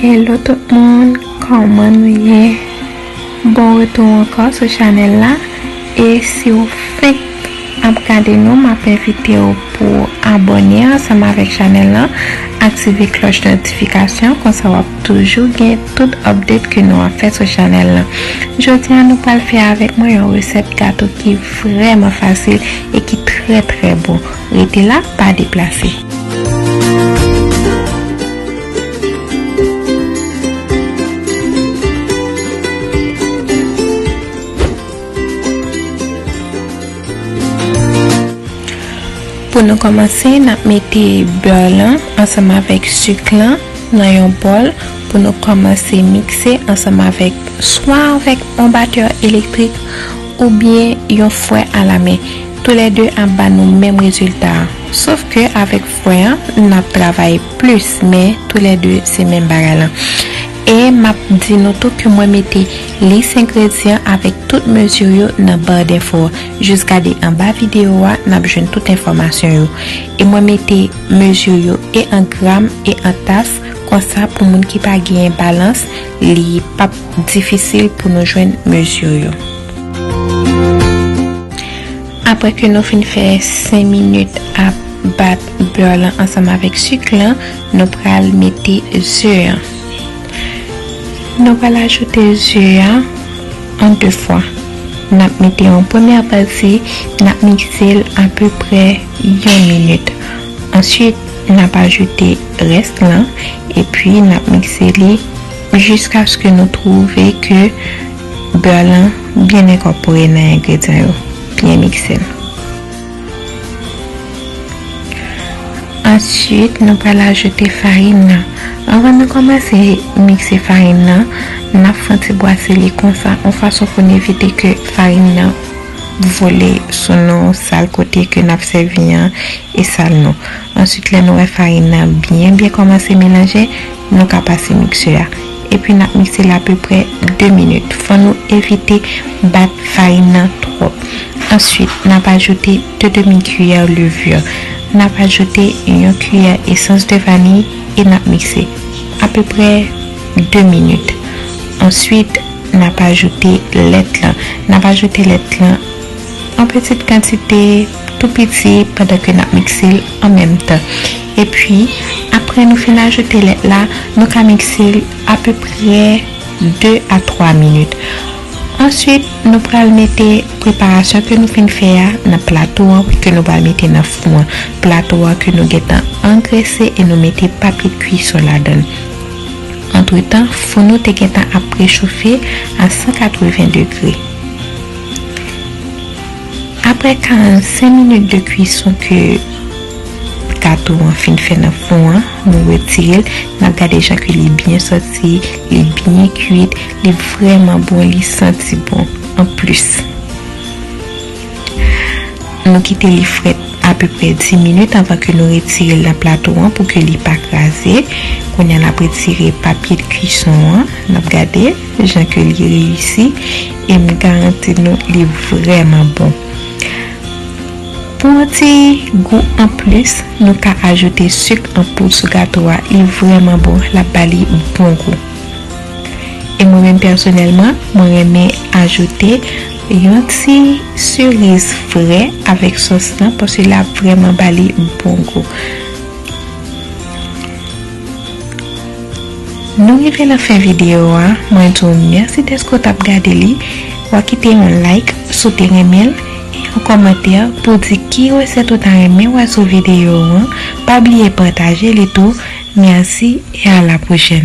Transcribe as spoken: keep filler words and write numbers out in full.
Hello tout moun, kòman nou ye? Bon retou ankò sou chanèl la. E si w fenk ap gade nou, m ap envite w pou w abòne ansanm avèk chanèl lan, aktive klòch notifikasyon, konsa w ap toujou gen tout update ke nou ap fè sou chanèl lan. Jodi a, nou pral fè avèk mwen yon resèt gato ki vrèman fasil e ki trè, trè bon. Rete la, pa deplase. Pou nou kòmanse, n ap mete bè lan ansanm avèk sik lan nan yon bòl pou nou kòmanse mikse ansanm avèk, swa avèk yon batè elektrik oubyen yon fwè alamen. Toulède ap ba nou menm rezilta a. Sof ke avèk fwè an, n ap travay plis, men toulède se menm bagay lan. E m ap di nou tou ke mwen mete lis engredyan avèk tout mezi yo nan ba denfo. Jis gade anba videyo a, n ap jwenn tout enfòmasyon yo. E mwen mete mezi yo e an gram e an tas, konsa pou moun ki pa genyen balans, li p ap difisil pou nou jwenn mezi yo. Apre ke nou fin fè senk minit ap bat bè lan ansanm avèk sik lan, nou pral mete ze an. Nou pral ajoute ze a an de fwa. N ap mete yon premyè pati, n ap mikse l apeprè yon minit. Answit, n ap ajoute rès lan, epi n ap mikse li jiskaske nou twouve ke bè lan byen enkòpore nan engredyan yo. Byen mikse l. Answit, nou pral ajoute farin nan. Anvan nou kòmanse mikse farin nan, n ap fè yon ti bwase li konsa, yon fason pou n evite ke farin nan vole sou nou, sal kote ke n ap sèvi an e sal nou. Answit, lè nou wè farin nan byen, byen kòmanse melanje, nou ka pase miksè a. Epi n ap mikse l apeprè de minit. Fò nou evite bat farin nan twòp. Answit, n ap ajoute de demi kiyè levure. N ap ajoute yon kiyè esans de vaniy e n ap mikse apeprè de minit. Answit, n ap ajoute lèt lan. N ap ajoute lèt lan an pitit kantite, tou piti, pandan ke n ap mikse l an menm tan. Epi, apre nou fin ajoute lèt la, nou ka mikse l apeprè de a twa minit. Answit, nou pral mete preparasyon ke nou fin fè a nan plato an ke nou pral mete nan fou an. Plato an ke nou gentan angrese e nou mete papye kwison ladan l. Antretan, fou nou te gentan ap prechofe a san katreven degre. Apre karannsenk minit de kwison ke gato an fin fè nan fou an, nou retire l, n ap gade jan ke li byen santi, li byen kuit, li vrèman bon, li santi bon anplis. Nou kite li frèt apeprè dis minit anvan ke nou retire l nan plato an pou ke li pa kraze. Kounye a, n ap retire papye de kwison an. N ap gade jan ke li reyisi. E m garanti nou, li vrèman bon. Pou yon ti gou anplis, nou ka ajoute sik an poud sou gato a. Li vrèman bon. L ap ba li bon gou. E mwen menm pèsonèlman, mwen renmen ajoute yon ti seriz frè avèk sòs lan, paske l ap vrèman ba li bon gou. Nou rive nan fen videyo a, mwen di w mèsi dèske w t ap gade li. W a kite yon like si w te renmen l, e yon kòmantè pou w di ki resèt ou ta renmen wè sou videyo an. Pa bliye pataje li tou. Mèsi e a la pwochèn.